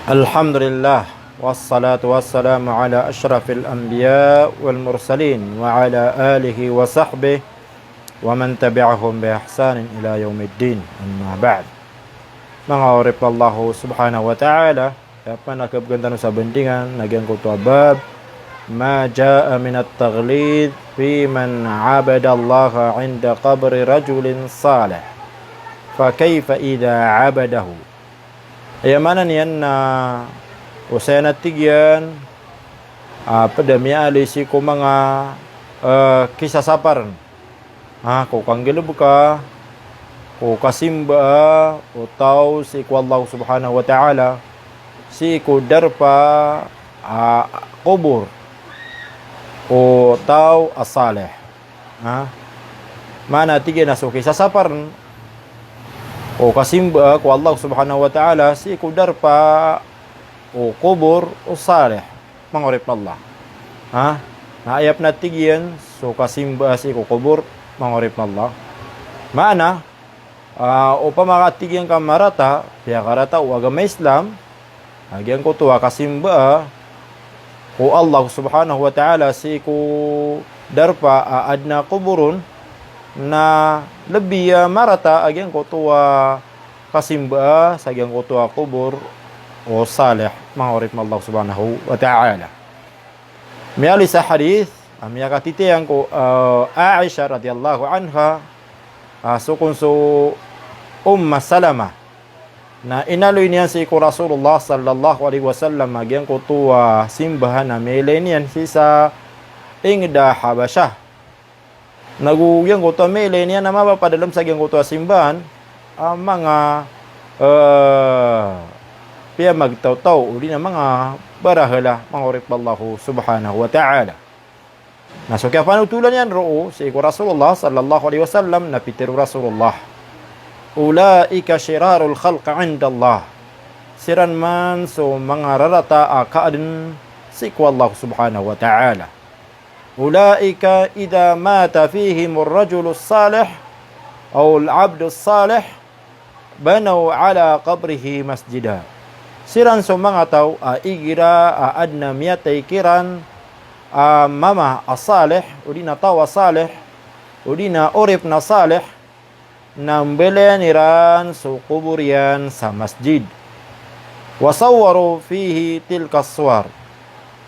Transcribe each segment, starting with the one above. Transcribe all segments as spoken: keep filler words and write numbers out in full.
Alhamdulillah, wassalatu wassalamu ala ashrafil anbiya wal mursalin, wa ala alihi wa sahbihi, wa man tabi'ahum bi ihsanin ila yawmiddin. Amma ba'd. Manga oripn o Allah subhanahu wa ta'ala, aya pn a kabgan tano sa bandingan, na giyangkoto a bab, ma jaa min at-taghlidh fi man abada Allah inda qabri rajulin salih. Fa kayfa idha abadahu? Aya maana niyan na, o saya na tig iyan, a, pd a miyaaloy sii ko manga, e, kisasaparn, a, ko kanggalbka, ko kasimbaa o taw sii ko Allah subhanahu wa ta'ala, sii ko darpa, a, kobor o taw a salih. Ha? Maana tig iyan a so kisasaparn o kasimbaa ko Allah subhanahu wa ta'ala sii ko darpa o kobor o salih, manga oripn o Allah. Ha? Na aya pn a tig iyan so kasimbaa sii ko kobor, manga oripn o Allah. Maana, a, opama ka tig iyan ka marata, piyakarata o agama Islam a giyangkoto a kasimbaa ko Allah subhanahu wa ta'ala sii ko darpa a adn a kobor on, na lbi a marata a giyangkoto a kasimbaa sa giyangkoto a kobor o salih, manga oripn o Allah subhanahu wa ta'ala. Miyaaloy sa hadith a miyakatitiyang ko, e, Aisha radhiyallahu anha, a, so kon so Umm Salamah, na inaloy niyan sii ko Rasulullah sallallahu alaihi wasallam a giyangkoto a simbahan a miyailay niyan sii sa ingd a Habasha. Nago giyangkoto a miyailay niyan a mapapadalm sa giyangkoto a simbahan a manga, e, piyamagtawtaw odi na manga barahala, manga oripn o Allah subhanahu wa ta'ala. Na so kiyapanotolan iyan roo sii ko Rasulullah sallallahu alaihi wasallam, na pitharo o Rasulullah, "Ulaika shirarul khalq indallah." Siran man so manga rarata a kaadn sii ko Allah subhanahu wa ta'ala. "Ulaika idha mata fihimur rajulus salih aw al-abdus salih, banaw ala qabrihi masjida." Siran so manga taw a igira a adn a miyatay kiran a mama a salih, odi na taw a salih, odi na oripn a salih, na mbalayan iran so kobor iyan sa masjid. Wa sawwaru fihi tilka suwar.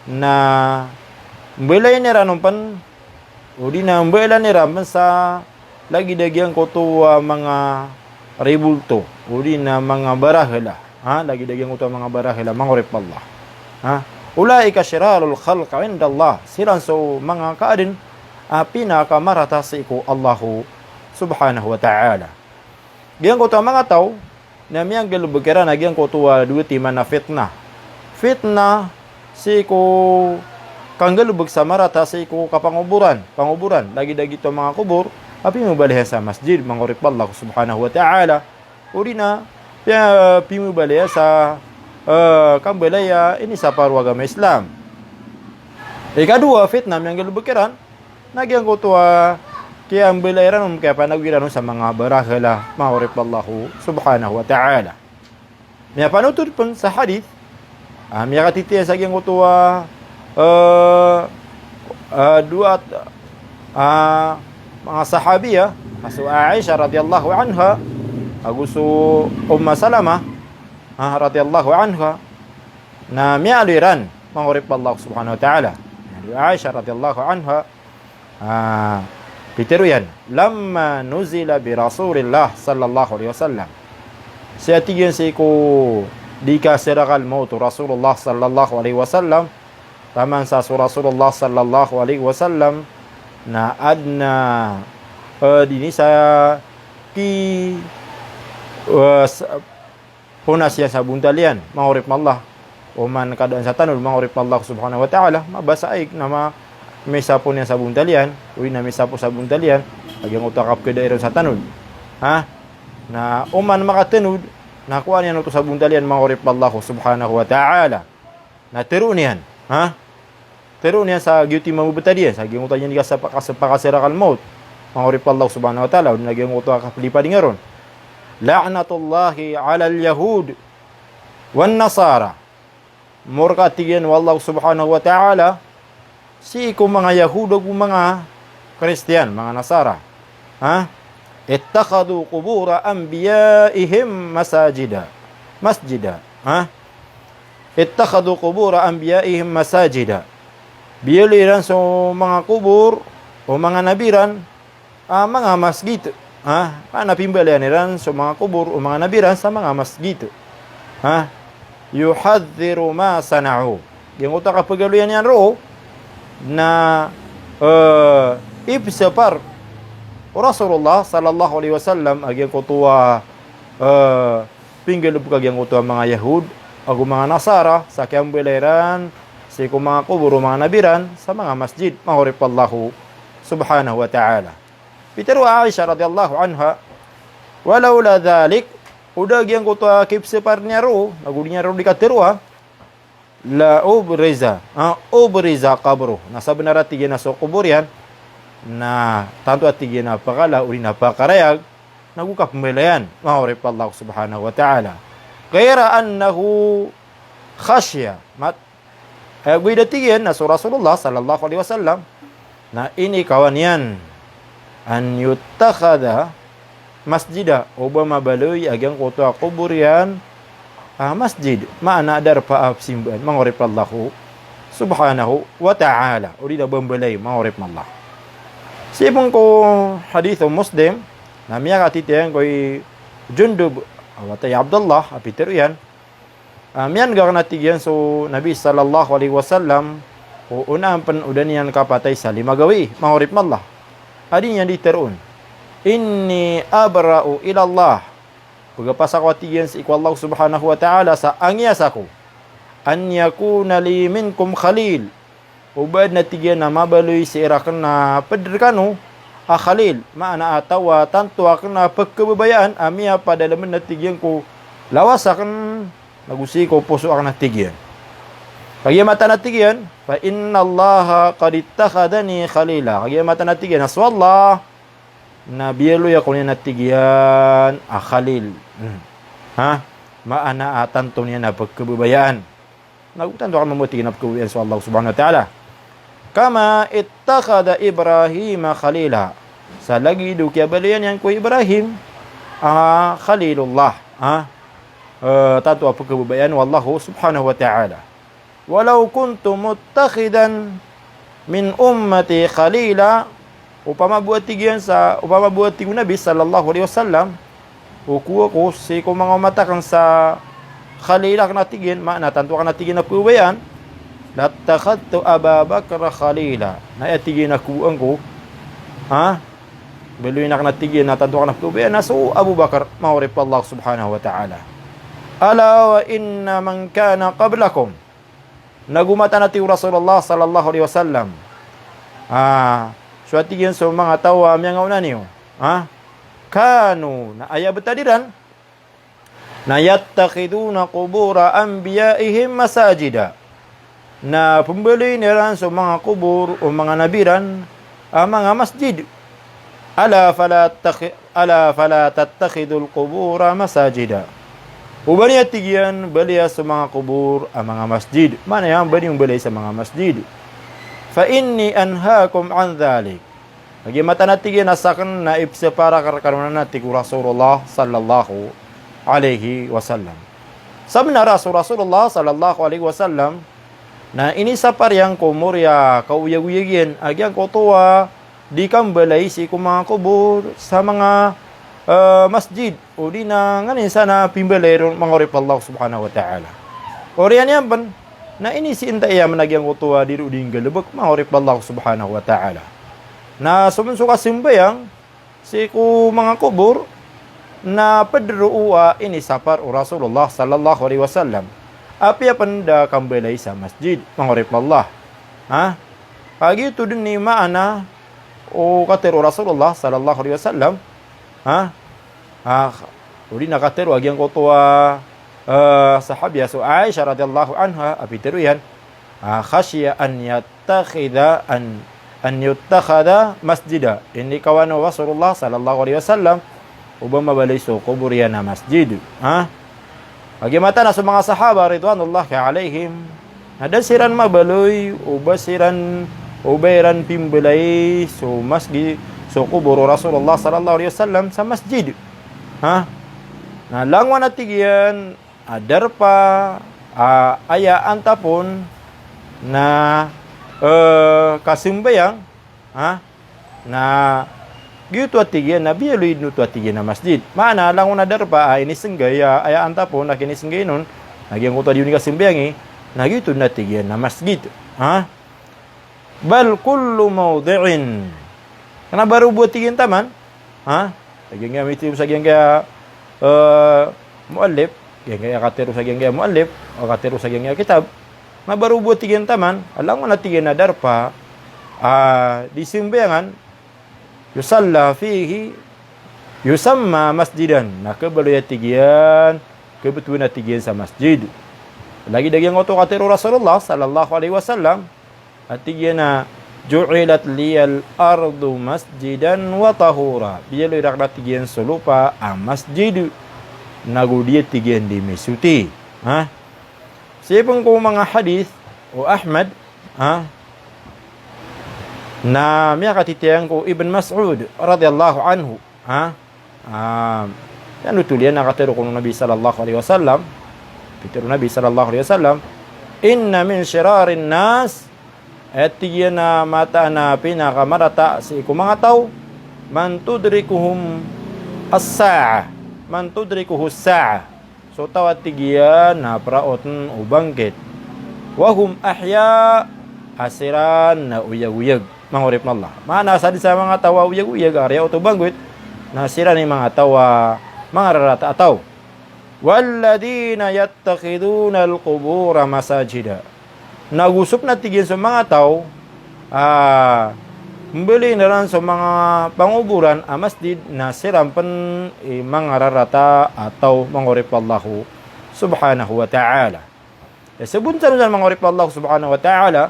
Na mbalayan iran on pn, odi na mbalayan iran pn sa lagid a giyangkoto a manga ribulto, odi na manga barahala. Ha, lagid a giyangkoto a manga barahala, manga oripn o Allah. Ha? "Ulaika shirarul khalq indallah." Siran so manga kaadn a pinakamarata sii ko Allah subhanahu wa ta'ala. Giyangkoto a manga taw na miyanggalbk iran a giyangkoto a dowa timan a fitnah. Fitnah sii ko kanggalbk sa marata sii ko kapangoboran, pangoboran, lagid a gioto a manga kobor a pimbalaya sa masjid, manga oripn o Allah subhanahu wa ta'ala. Odi na piya-, pimbalaya sa, e, kambalaya inisapar o agama Islam. Ikadowa a fitnah a miyanggalbk iran na giyangkoto a kiyambalaya iran on, kiyapanagoy iran on sa manga barahala, manga oripn o Allah subhanahu wa ta'ala. Miyapanotol pn sa hadith a miyakatitiyang sa giyangkoto a, e, e, dowa, a, manga sahabiyah, a so Aisha radhiyallahu anha ago so Umm Salamah, a, radhiyallahu anha, na miyaaloy iran, manga oripn o Allah subhanahu wa ta'ala. Miyaaloy o Aisha radhiyallahu anha, a, pitharo iyan, "Lamma nuzila bi Rasulillah sallallahu alaihi wasallam." Sii, tig iyan, sii ko dii kasarakal mawt o Rasulullah sallallahu alaihi wasallam, taman sa so Rasulullah sallallahu alaihi wasallam na adn a, e, dii niyan sa ki, e, s-, ponas iyan sa bontal iyan, manga oripn o Allah. Oman kadaan sa tanod, manga oripn o Allah subhanahu wa ta'ala, mabasa a ig na ma-, misapo niyan sa bontal iyan, odi na misapo sa bontal iyan a giyangkoto a kapkada iran sa tanod. Ha? Na oman makatanod, na kowaan iyan oto sa bontal iyan, manga oripn o Allah subhanahu wa ta'ala. Na tharoon iyan, ha? Tharoon iyan sa giyoto i mamabtad iyan, sa giyangkoto a dii kasapa-, kasapa-, kasarakal mawt, manga oripn o Allah subhanahu wa ta'ala, odi na giyangkoto a kaplipad iyan ron. "La'natullahi alal yahud wan nasara." morka, tig iyan, o Allah subhanahu wa ta'ala sii ko manga Yahud ago manga Kristiyan, manga Nasara. Ha? Ittakhadhu qubura anbiyaihim masajida. Masjida. Ha? Ittakhadhu qubura anbiyaihim masajida. Biyaloy iran so manga kobor o manga nabi ran a manga masjid. Ha? Maana pimbalayan iran so manga kobor o manga nabi ran sa manga masjid. Ha? Yuhadhdhiru ma sana'u. Giyangkoto a kapagaloyan iyan roo na, eh, ipsapar o Rasulullah sallallahu alaihi wasallam a giyangkoto a, eh, pinggalebek a giyangkoto a manga Yahud ago manga Nasara sa kiyambalay iran sii ko manga kobor o manga nabi ran sa manga masjid, manga oripen o Allah subhanahu wa ta'ala. Pitharo o Aisha radhiyallahu anha, "Wa laula dhalik," o da giyangkoto a kipsapar niyan roo, na go di niyan roo di katharoa, "la ubriza, ah, ubriza qabruh." Na sabenar a, tig iyan, a so kobor iyan na tanto a, tig iyan, a pakala odi na pakarayag, na go kapembalayan, manga oripen o Allah subhanahu wa ta'ala. Ghayra annahu khashiya, mat-, eh, go i da, tig iyan, na so Rasulullah sallallahu alaihi wasallam na inikawan iyan an yuttakhadha masjida, o ba mabaloy a giyangkoto a kobor iyan a masjid, maana darpa a simbaan, manga oripen o Allah subhanahu wa ta'ala, odi na bambalay, manga oripen o Allah. Sii pn ko hadith o Muslim, na miyakatitiyang ko i Jundub a wata i Abdullah a pitharo iyan, ah, miyan'g akn, a tig iyan, so Nabi sallallahu alaihi wasallam o onaan pn o da niyan kapatay sa lima gawii, manga oripen o Allah. A di niyan di tharoon, "Inni abra'u ila Allah." Pagapasa ko, a tig iyan, sii ko Allah subhanahu wa ta'ala sa angiyasa ko, "an yakuna li minkum khalil." O ba adn, a tig iyan, a mabaloy sii rakn a pd rkano a khalil, maana a taw a tanto akn a pkhababayaan a miyapadalm, a tig iyan, ko lawas akn na go sii ko poso akn, a tig iyan. Kagiya mataan, a tig iyan, "Fa innallaha qad ittakhadhani khalila." Kagiya mataan, a tig iyan, a so Allah na biyaloy ako niyan, a tig iyan, a khalil. Hmm. Ha? Maana a tanto niyan a pkhababayaan. Na go tanto akn mambo, tig iyan, a pkhababayaan so Allah subhanahu wa ta'ala. Kama ittakhadha Ibrahima khalila. Sa lagid o kiyabaloyan iyan ko Ibrahim a khalilullah. Ha? Eh, tanto a pkhababayaan o Allah subhanahu wa ta'ala. "Walaw kuntu muttakhidhan min ummati khalila." Opama bo, a tig iyan, sa, opama bo, a tig o Nabi sallallahu alaihi wasallam, o kowa ko sii ko manga omat akn sa khalil akn, a tig iyan, maana tanto akn, a tig iyan, a pkhababayaan, "lattakhadhtu Aba Bakr khalila." Na aya, tig iyan, a kowaan ko, ha? Baloyin akn, a tig iyan, na tanto akn a pkhababayaan na so Abu Bakr, manga oripen o Allah subhanahu wa ta'ala. "Ala wa inna man kana qablakum." Na go mataan, a tig o Rasulullah sallallahu alaihi wasallam, ah, so, a tig iyan, so manga taw a miyangaona niyo, ah, kanu, na aya btad iran, na yattakhidhuna qubura anbiyaihim masajida. Na pmbaloyin iran so manga kobor o manga nabi ran a manga masjid. Ala fala takhi-, ala fala tattakhidhul qubura masajida. O ba niyo, a tig iyan, balaya so manga kobor a manga masjid. Maana iyan, ba niyo mbalay sa manga masjid. Fa inni anhaakum an dhalik. Kagiya mataan, a tig iyan, a sakn na ipsapar akn rkano nan, a tig o Rasulullah sallallahu alaihi wasallam. Sabenar a so Rasulullah sallallahu alaihi wasallam na inisapar iyan ko mori a kaoyagoyag iyan a giyangkoto a di kambalay sii ko manga kobor sa manga, eh, masjid, odi na nganin san a pimbalay ron, manga oripen o Allah subhanahu wa ta'ala. Oriyan iyan pn na inisiinta iyan a giyangkoto a di ron di nggalbk, manga oripen o Allah subhanahu wa ta'ala. Na so pn so kasambayang sii ko manga kobor na pd roo a inisapar o Rasulullah sallallahu alaihi wasallam. Apiya pn da kambalay sa masjid, manga oripen o Allah. Ha? Kagiya oto dn i maana o katharo o Rasulullah sallallahu alaihi wasallam. Ha? Ah, odi na katharo a giyangkoto a, eh, sahabiya so Aisha radhiyallahu anha a pitharo iyan, ah, khashiya an yattakhidha, an, an yuttakhadha masjida. Inikawan o Rasulullah sallallahu alaihi wasallam o ba mabaloy so kobor iyan a masjid. Ha? Kagiya mataan a so manga sahaba ridwanullahi alaihim, na da siran mabaloy o ba siran, o ba iran pimbalay so masgi-, so kobor o Rasulullah sallallahu alaihi wasallam sa masjid. Ha? Na langon a tig iyan a darpa a aya antapon na, eh, kasambayang, ha? Na giyoto a tig iyan na biyaloy den oto a tig iyan a masjid. Maana, langon a darpa a inisnggay a aya antapon na kinisnggay on, na giyangkoto a di on kasambayangi, na giyoto den a tig iyan a masjid. Ha? Bal kullu mawdi'in. Kena ba roo bo a tig iyan taman. Ha? Sa giyangkaya mitiro sa giyangkaya, eh, muallif, giyangkaya katiro sa giyangkaya muallif, o katiro sa giyangkaya kitab. Na ba roo bo a tig iyan taman, a langon a tig iyan a darpa a di sambayangan, yusalla fihi, yusamma masjidan. Na kabaloy a tig iyan, kabtowan a tig iyan sa masjid. Lagid a giyangkoto katiro o Rasulullah sallallahu alaihi wasallam, a tig iyan a, "Ju'ilat liyal ardu masjidan wa tahura." Biyaloy raken a tig iyan so lopa a masjid, nago di a tig iyan di misoti. Ha? Sii pen ko manga hadith o Ahmad, ha? Na miyakatitiyang ko Ibn Mas'ud radiyallahu anhu, ha? Ah, aya oto iyan a katero ko Nabi sallallahu alaihi wasallam. Pitero o Nabi sallallahu alaihi wasallam, "Inna min shirarin nas," aya tig iyan a mataan a pinakamarata sii ko manga taw, "man tudrikuhum as-sa'ah, man tudrikuhu as-sa'ah." So taw a tig iyan na praoten o bangkit. "Wa hum ahya," a siran na oyagoyag. Manga oripn o Allah. Maana sa di sa manga taw a oyagoyag a riyaot o bangkit, na siran i manga taw a mangararata a taw. "Walladhina yattakhidhunal qubura masajida." Nago so pen a tig iyan so manga taw a mbaloyin iran so manga pangoboran a masjid, na siran pen i mangararata a taw, manga oripn o Allah subhanahu wa ta'ala. Aya sabot sa ron san, manga oripn o Allah subhanahu wa ta'ala,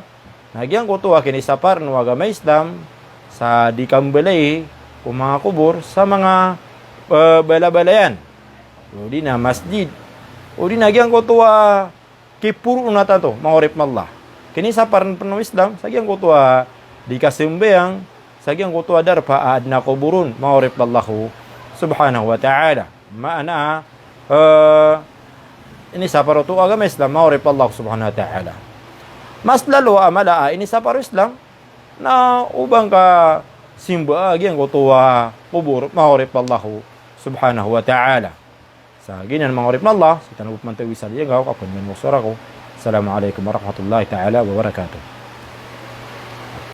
na giyangkoto a kinisapar o agama Islam sa di kambalayi o manga kobor sa manga, eh, balabalayan, o di na masjid, o di na giyangkoto a kiporoon a tanto, manga oripn o Allah. Kinisapar pen o Islam sa giyangkoto a di kasambayang sa giyangkoto a darpa a aden a kobor on, manga oripn o Allah subhanahu wa ta'ala. Maana, eh, inisapar oto o agama Islam, manga oripn o Allah subhanahu wa ta'ala. Mas lalo a mala a inisapar o Islam na o ba ngka simba a giyangkoto a kobor, manga oripn o Allah subhanahu wa ta'ala. Sa giyanan, manga oripn o Allah, sii tano bo pman tawi sa liyanggaw, ka kon iyan mo sora ko. Assalamu alaikum warahmatullahi ta'ala wabarakatuh.